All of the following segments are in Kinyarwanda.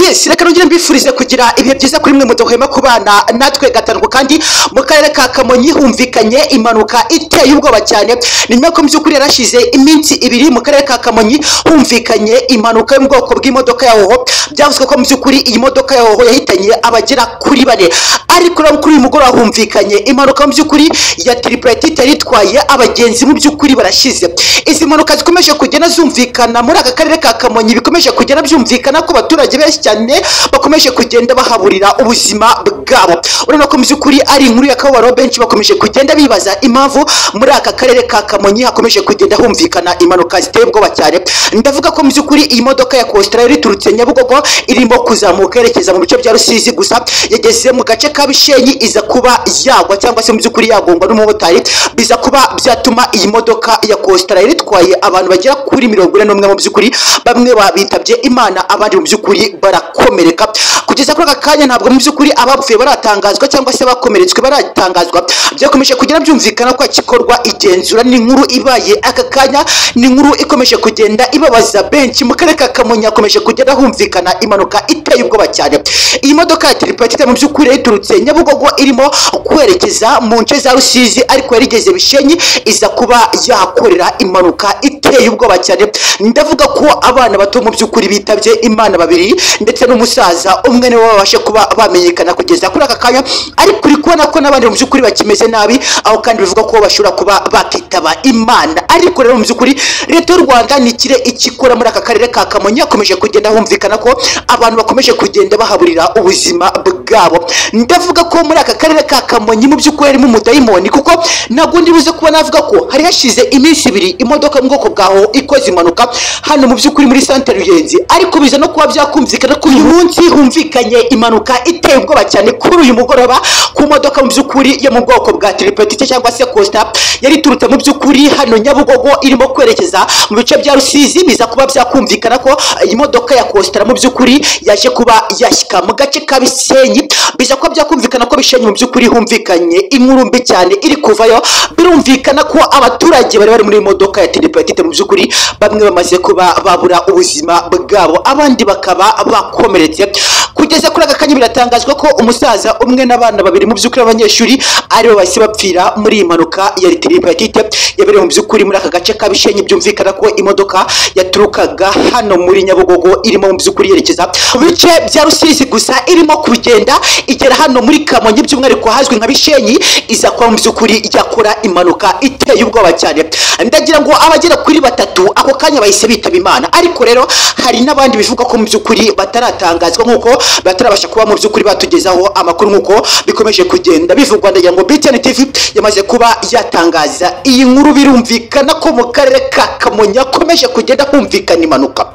Yes, reka nongere mbifurize kugira ibihe byiza kuri mwe mudahwema kubana natwe gatanu. Kandi mu karere ka Kamonyi humvikanye impanuka iteye ubwoba cyane. Ni nyuma ko mu by'ukuri yarashize iminsi 2 mu karere ka Kamonyi humvikanye impanuka yo mu bwoko bw'imodoka ya Hoho. Byavuzwe ko mu by'ukuri iyi modoka ya Hoho yahitanye abagera kuri 4, ariko kuri uyu mugoroba humvikanye impanuka mu by'ukuri ya triplette yari itwaye abagenzi mu by'ukuri barashize. Izi mpanuka zikomeje kugenda zumvikana muri aka karere ka Kamonyi, bikomeje kugenda byumvikana ko abaturage benshi cyane bakomeje kugenda bahaburira ubuzima bwabo. Urabona ko mu by'ukuri ari inkuru y'akababaro, benshi bakomeje kugenda bibaza impamvu muri aka karere ka Kamonyi hakomeje kugenda humvikana impanuka ziteye ubwoba cyane. Ndavuga ko mu by'ukuri iyi modoka ya Coaster yari iturutse Nyabugogo irimo kuzamuka yerekeza mu bice bya Rusizi, gusa yageze mu gace ka Bishenyi iza kuba yagwa cyangwa se mu by'ukuri yagongwa n'umumotari, biza kuba byatuma iyi modoka ya Coaster yari itwaye abantu bagera kuri 41 mu by'ukuri bamwe bitabye Imana, abandi mu by'ukuri barakomereka. Kugeza kuri aka kanya ntabwo mu by'ukuri abapfuye baratangazwa cyangwa se bakomeretswe baratangazwa. Byakomeje kugenda byumvikana ko hagikorwa igenzura. Ni inkuru ibaye aka kanya, ni inkuru ikomeje kugenda ibabaza benshi. Mu karere ka Kamonyi hakomeje kugenda humvikana impanuka iteye ubwoba cyane. Iyi modoka ya triplette mu by'ukuri iturutse Nyabugogo irimo kwerekeza mu nce za Rusizi, ariko yarigeze Bishenyi iza kuba yahakorera impanuka iteye ubwoba cyane. Ndavuga ko abana bato mu by'ukuri bitabye Imana 2 ndetse n'umusaza umwe nibo babashe kuba bamenyekana kugeza kuri aka kanya, ariko uri kubona ko n'abandi mu by'ukuri bakimeze nabi, aho kandi bivuga ko bashobora kuba bakitaba Imana. Ariko rero mu by'ukuri leta y'u Rwanda nikire ikikora muri aka karere ka Kamonyi, yakomeje kugenda humvikana ko abantu bakomeje kugenda bahaburira ubuzima bwabo. Ndavuga ko muri aka karere ka Kamonyi mu by'ukuri harimo umudayimoni, kuko ntabwo ndi buze kuba navuga ko hari hashize iminsi 2 imodoka mu bwoko bwaho ikoze impanuka hano mu by'ukuri muri Centre Ruyenzi, ariko biza no kuba byakumvikana ko uyu munsi humvikanye impanuka iteye ubwoba cyane kuri uyu mugoroba ku modoka mu by'ukuri yo mu bwoko bwa triplette cyangwa se Coaster yari iturutse mu by'ukuri hano Nyabugogo irimo kwerekeza mu bice bya Rusizi. Biza kuba byakumvikana ko iyi modoka ya Coaster mu by'ukuri yaje kuba yashyika mu gace ka Bishenyi. Biza kuba byakumvikana ko Bishenyi mu by'ukuri humvikanye inkuru mbi cyane iri kuvayo. Birumvikana ko abaturage bari bari muri iyi modoka ya triplette mu by'ukuri bamwe bamaze kuba babura ubuzima bwabo, abandi bakaba bakomeretse. Kugeza kuri aka kanya biratangazwa ko umusaza umwe n'abana 2 mu by'ukuri abanyeshuri aribo bahise bapfira muri iyi mpanuka ya triplette yabereye mu by'ukuri muri aka gace ka Bishenyi. Byumvikana ko imodoka yaturukaga hano muri Nyabugogo irimo mu by'ukuri yerekeza mu bice bya Rusizi, gusa irimo kugenda igera hano muri Kamonyi by'umwihariko hazwi nka Bishenyi, iza kuba mu by'ukuri yakora impanuka iteye ubwoba cyane. Ndagira ngo abagera kuri 3 ako kanya bahise bitaba Imana, ariko rero hari n'abandi bivuga ko mu by'ukuri bataratangazwa nk'uko batarabasha kuba mu by'ukuri batugezaho amakuru nk'uko bikomeje kugenda bivugwa. Ndagira ngo BTN TV yamaze kuba yatangaza iyi nkuru. Birumvikana ko mu karere ka Kamonyi hakomeje kugenda humvikana impanuka.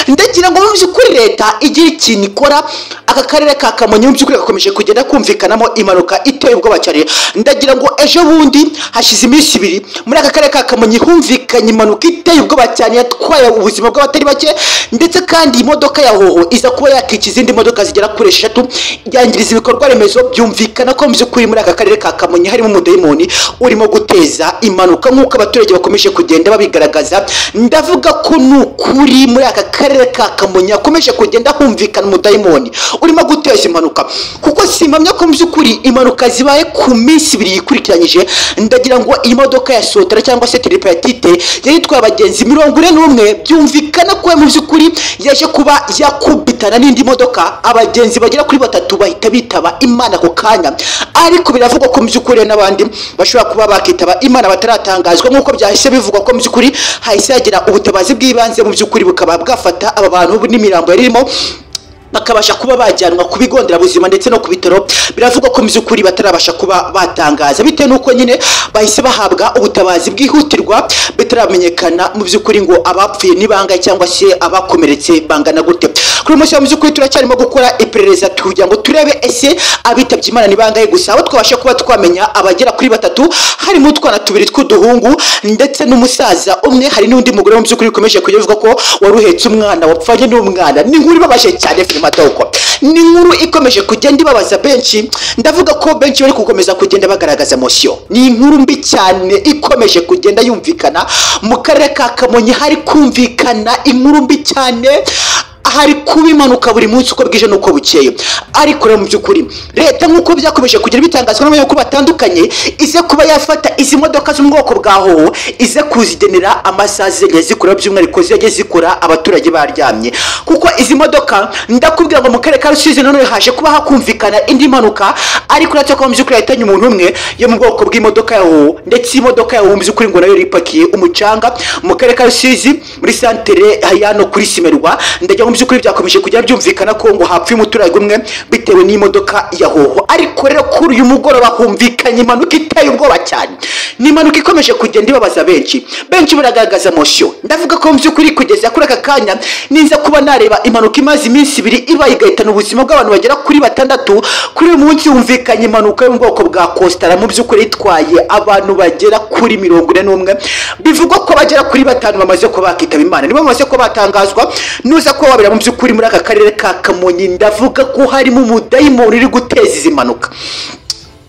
Ndagira ngo mu by'ukuri leta igira ikintu ikora. Aka karere ka Kamonyi mu by'ukuri gakomeje kugenda kumvikanamo impanuka iteye ubwoba cyane. Ndagira ngo ejo bundi hashize iminsi 2 muri aka karere ka Kamonyi humvikanye impanuka iteye ubwoba cyane yatwaye ubuzima bw'abatari bake, ndetse kandi imodoka ya Hoho iza kuba yakica izindi modoka zigera kuri 3 yangiriza ibikorwa remezo. Byumvikana ko mu by'ukuri muri aka karere ka Kamonyi harimo umudayimoni urimo guteza impanuka nk'uko abaturage bakomeje kugenda babigaragaza. Ndavuga ko nukuri muri aka karere ka Kamonyi hakomeje kugenda humvikana umudayimoni urimo guteza impanuka, kuko simpamya ko mu by'ukuri impanuka zibaye ku minsi 2 yikurikiranyije. Ndagira ngo iyi modoka ya Sotera cyangwa se triplette yari itwaye abagenzi 41, byumvikana ko mu by'ukuri yaje kuba yakubitana n'indi modoka, abagenzi bagera kuri 3 bahita bitaba Imana ako kanya. Ariko biravugwa ko mu by'ukuri n'abandi bashobora kuba bakitaba Imana bataratangazwa, nk'uko byahise bivugwa ko mu by'ukuri hahise hagira ubutabazi bw'ibanze mu by'ukuri bukaba bwafata aba bantu n'imirambo yarimo bakabasha kuba bajyanwa ku bigo nderabuzima ndetse no ku bitaro. Biravugwa ko mu by'ukuri batarabasha kuba batangaza bitewe n'uko nyine bahise bahabwa ubutabazi bwihutirwa, bitaramenyekana mu by'ukuri ngo abapfuye ni bangahe cyangwa se abakomeretse bangana gute. Kuri uyu munsi mu by'ukuri turacyarimo gukora iperereza kugira ngo turebe ese abitabye Imana ni bangahe, gusa abo twabasha kuba twamenya abagera kuri 3 harimo utwana 2 tw'uduhungu ndetse n'umusaza umwe. Hari n'undi mugore mu by'ukuri ukomeje kuvuga ko wari uhetse umwana wapfanye n'umwana. Ni inkuru ibabaje cyane Madoko, ni inkuru ikomeje kugenda ibabaza benshi. Ndavuga ko benshi bari gukomeza kugenda bagaragaza emotion. Ni inkuru mbi cyane ikomeje kugenda yumvikana mu karere ka Kamonyi, hari kumvikana inkuru mbi cyane. Ahari kuba impanuka buri munsi uko bwije n'uko bukeye. Ariko rero mu by'ukuri leta, nk'uko byakomeje kugira bitangazwa n'abanyamakuru batandukanye, ize kuba yafata izi modoka zo mu bwoko bwa hoho, ize kuzigenera amasaha zizajya zikora, by'umwihariko zizajya zikora abaturage baryamye. Kuko izi modoka, ndakubwira ngo mu karere ka Rusizi nanone haje kuba hakumvikana indi mpanuka, ariko uretse ko mu by'ukuri yahitanye umuntu umwe, yo mu bwoko bw'imodoka ya hoho. Ndetse imodoka ya hoho mu by'ukuri ngo nayo yari ipakiye umucanga mu karere ka Rusizi, muri santere hano kuri Simerwa. Ndagira ngo mu by'ukuri byakomeje kujya byumvikana ko ngo hapfuye umuturage umwe bitewe n'imodoka ya hoho. Ariko rero kuri uyu mugoroba humvikanye impanuka iteye ubwoba cyane. Ni impanuka ikomeje kugenda ibabaza benshi, benshi baragaragaza mosiyo. Ndavuga ko mu by'ukuri kugeza kuri aka kanya, ninza kuba nareba impanuka imaze iminsi 2 ibaye igahitana ubuzima bw'abantu bagera kuri 6, kuri uyu munsi humvikanye impanuka yo mu bwoko bwa Costara mu by'ukuri itwaye abantu bagera kuri 41. Bivugwa ko bagera kuri 5 bamaze kuba bakitaba Imana, nibo bamaze kuba batangazwa. Nuza kuba wabera mu by'ukuri muri aka karere ka Kamonyi, ndavuga ko harimo umudayimoni uri guteza izi mpanuka.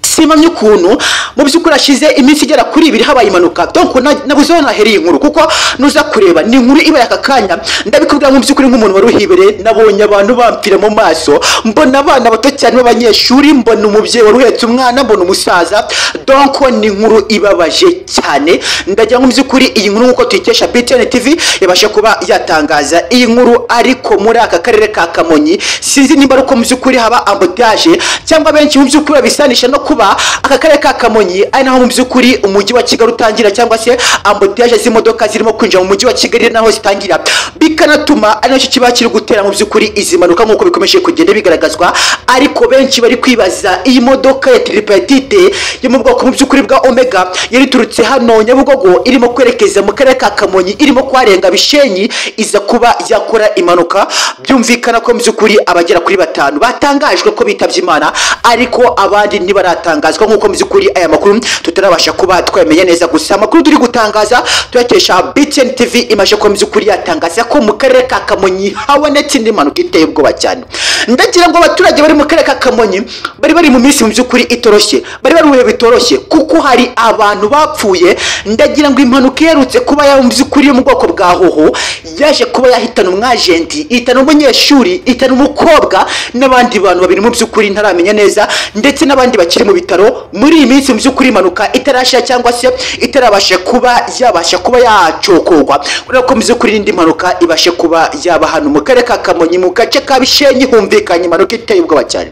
Simamye ukuntu mu by'ukuri ashize iminsi igera kuri 2 habaye impanuka. Donc nabuze aho nahereye inkuru, kuko nuza kureba ni inkuru ibaye aka kanya. Ndabikubwira mu by'ukuri nk'umuntu wari uhibereye, nabonye abantu bampfira mu maso, mbona abana bato cyane b'abanyeshuri, mbona umubyeyi wari uhetse umwana, mbona umusaza. Donc ni inkuru ibabaje cyane. Ndagira ngo mu by'ukuri iyi nkuru, nk'uko tuyikesha BTN TV, yabasha kuba yatangaza iyi nkuru. Ariko muri aka karere ka Kamonyi, sinzi nimba ari uko mu by'ukuri haba embouteillage, cyangwa benshi mu by'ukuri babisanisha no kuba aka karere ka Kamonyi ari naho mu by'ukuri umujyi wa Kigali utangira, cyangwa se embouteillage z'imodoka zirimo kwinjira mu mujyi wa Kigali naho zitangira, bikanatuma ari nacyo kiba kiri gutera mu by'ukuri izi mpanuka nk'uko bikomeje kugenda bigaragazwa. Ariko benshi bari kwibaza iyi modoka ya tripartite yo mu bwoko mu by'ukuri bwa Omega yari iturutse hano Nyabugogo irimo kwerekeza mu karere ka Kamonyi, irimo kwarenga Bishenyi, iza kuba yakora impanuka. Byumvikana ko mu by'ukuri abagera kuri 5 batangajwe ko bitabye Imana, ariko abandi ntibaratangazwa, nk'uko mu by'ukuri aya makuru tutarabasha kuba twamenya neza. Gusa amakuru turi gutangaza tuyakesha BTN TV, imaje ko mu by'ukuri yatangaza ko mu karere ka Kamonyi habonetse indi mpanuka iteye ubwoba cyane. Ndagira ngo abaturage bari mu karere ka Kamonyi bari mu minsi mu by'ukuri itoroshye, bari mu bihe bitoroshye, kuko hari abantu bapfuye. Ndagira ngo impanuka iherutse kuba ya mu by'ukuri yo mu bwoko bwa hoho yaje kuba yahitana umwagenti, ihitana umunyeshuri, ihitana umukobwa n'abandi bantu babiri mu by'ukuri ntaramenya neza, ndetse n'abandi bakiri mu bitaro. Muri iyi minsi mu by'ukuri impanuka itarashya cyangwa se itarabasha kuba yabasha kuba yacokorwa, urabona ko mu by'ukuri n'indi mpanuka ibashe kuba yaba hano mu karere ka Kamonyi, mu gace ka Bishenyi, humvikanye impanuka iteye ubwoba cyane.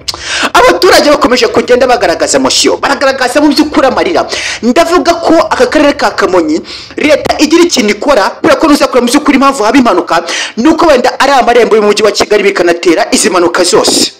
Abaturage bakomeje kugenda bagaragaza mosiyo, baragaragaza mu by'ukuri amarira. Ndavuga ko aka karere ka Kamonyi leta igira ikintu ikora, kubera ko nuzakora mu by'ukuri impamvu haba impanuka nuko wenda ari amarembo y'umujyi wa Kigali, bikanatera izi mpanuka zose.